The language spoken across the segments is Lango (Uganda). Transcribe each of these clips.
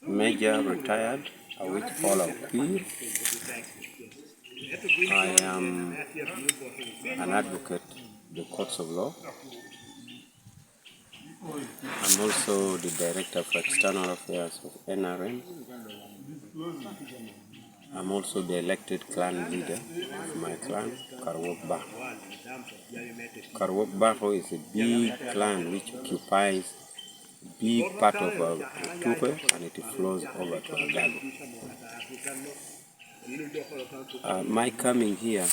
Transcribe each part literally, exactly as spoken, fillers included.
Major retired, Awich Paul Akwir. I am an advocate in the courts of law. I'm also the director of external affairs of N R M. I'm also the elected clan leader of my clan, Karwok Bako. Karwok Bako is a big clan which occupies big part of, uh, Tuke, and it flows over to Agago. Uh, my coming here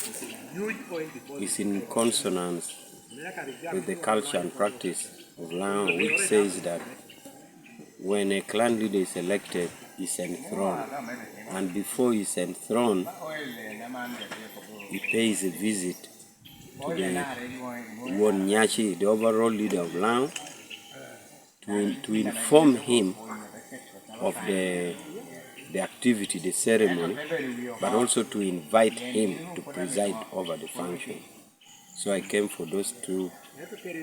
is in consonance with the culture and practice of Lango, which says that when a clan leader is elected, he's enthroned. And before he's enthroned, he pays a visit to the Won Nyaci, the overall leader of Lango, to, to inform him of the, the activity, the ceremony, but also to invite him to preside over the function. So I came for those two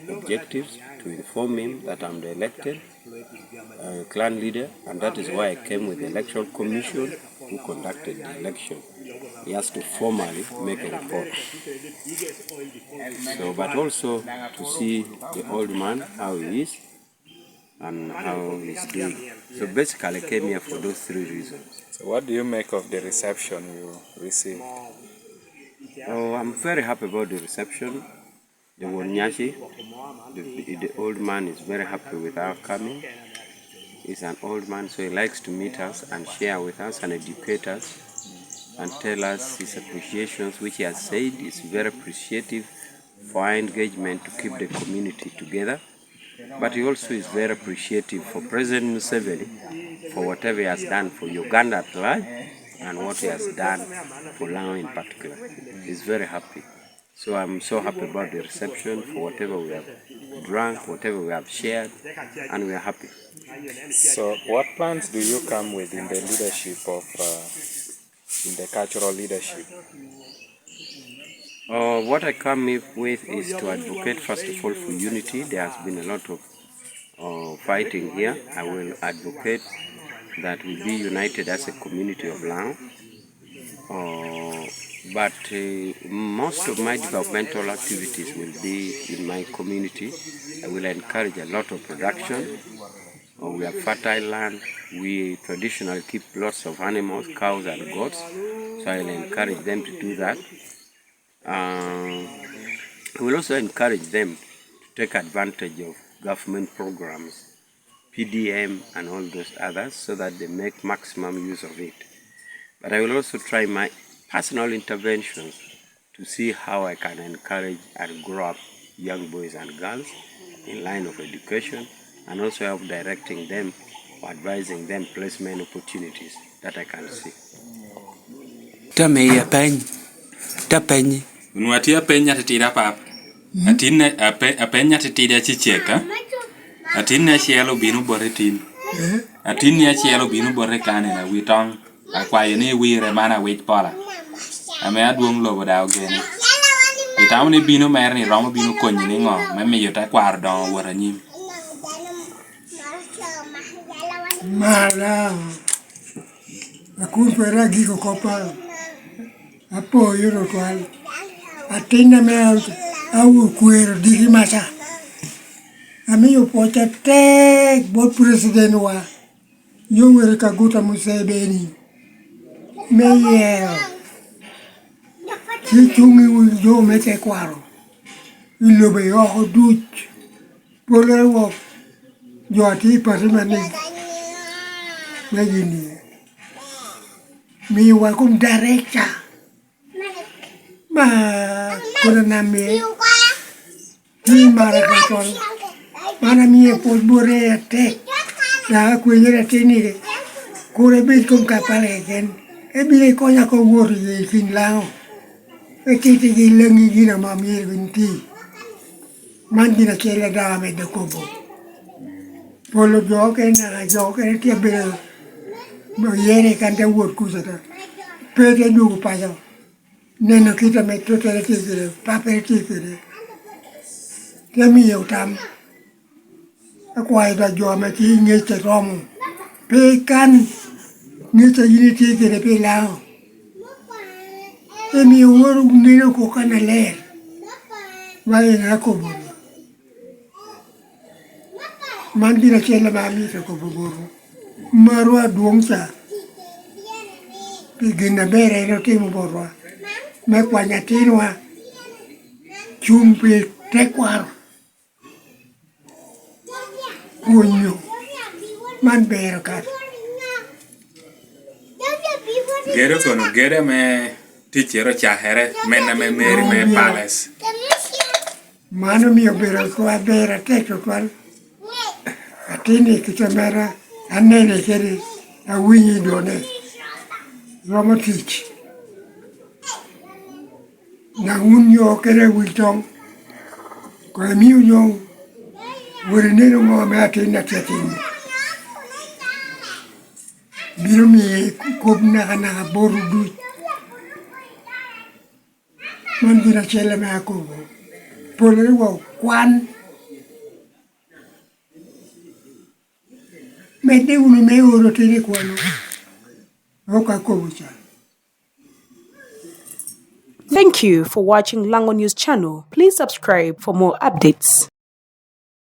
objectives, to inform him that I'm the elected, uh, clan leader, and that is why I came with the Electoral Commission who conducted the election. He has to formally make a report. So, but also to see the old man, how he is, and how he's doing. So basically, I came here for those three reasons. So what do you make of the reception you received? Oh, I'm very happy about the reception. The Won Nyaci, the, the old man is very happy with our coming. He's an old man, so he likes to meet us and share with us and educate us and tell us his appreciations, which he has said is very appreciative for our engagement to keep the community together. But he also is very appreciative for President Museveni for whatever he has done for Uganda at large and what he has done for Lango in particular. He's very happy. So I'm so happy about the reception, for whatever we have drunk, whatever we have shared, and we are happy. So what plans do you come with in the leadership of, uh, in the cultural leadership? Uh, what I come with is to advocate, first of all, for unity. There has been a lot of, uh, fighting here. I will advocate that we be united as a community of Lango. Uh, but, uh, most of my developmental activities will be in my community. I will encourage a lot of production. Uh, we have fertile land. We traditionally keep lots of animals, cows and goats. So I will encourage them to do that. Uh, I will also encourage them to take advantage of government programs, P D M and all those others, so that they make maximum use of it. But I will also try my personal interventions to see how I can encourage and grow up young boys and girls in line of education, and also help directing them or advising them placement opportunities that I can see. Te miya peny, te penyi. Onwoŋo atye apeny atitidi apap. Atin, ape-, apeny atitidi acecek, a? Atinni acel obino bote tin. Atinni acel obino bote kan en awi toŋ. Akwayo ni iwire man awic pola. Ame adwoŋ lobo daŋ ogeni. Itamo ni bino mere ni romo bino konyi ni ŋo me miyo tekwaro doŋo wot anyim? Mala. Akun twero agiko koppa. Apoyo tutwal. Atin ame a-, aokwero diki maca. Amio pwoc atek bot President wa, Yoweri Kaguta Museveni, me yero. Ci cuŋ i wun jo me tekwaro i lobo i oko duc. Pol wok jo a tye i pati man ni, me gini, miwa kom director. Ma, kono nam mie, tye mara ka col. Man amie pwod bote atek. Daŋ akwenyere atin ni, kur ebed kom Kampala keken. Ebino ekonya oko wot i kin Laŋo. Etitigi leŋi gin ame amyero gin ti. Man gin acel a daŋ amedde kobo. Polo jo okene, naka jo okene tye abedo oyere kan te wot kuca ta. Pe te dwogo paco. Neno kit ame tottere tye kede, pappere tye kede. Te miyo tam. Akwayo da jo ame tye i ŋec a romo. Pe ikan ŋec a yin itye kede pi Laŋo, emio woro neno koko kannaler, ba en akobo. Man gin acel ame amito kobo botwu, marwa adwoŋ ca, pi gin aber en otimo botwa, me kwanyo atinwa, cuŋ pi tekwaro, pwonyo. Man ber okato. Gedo kono gedo ame ticcere ocakere, men ame meri me palace. Man omio obedo aber atek tutwal. Atin-ni kite mere anene kede awinyo i dwone, romo tic. Daŋ wun nyo kede awil toŋ, koŋ imio nyo wot ineno ŋo ame atin atye timo. Bino miyo kop nakanaka botwu duc. Man gin acel ame akobo. Polere wa okwan. Medde wunu me oro tini kwano. Ok akobo ca. Thank you for watching Lango News Channel. Please subscribe for more updates.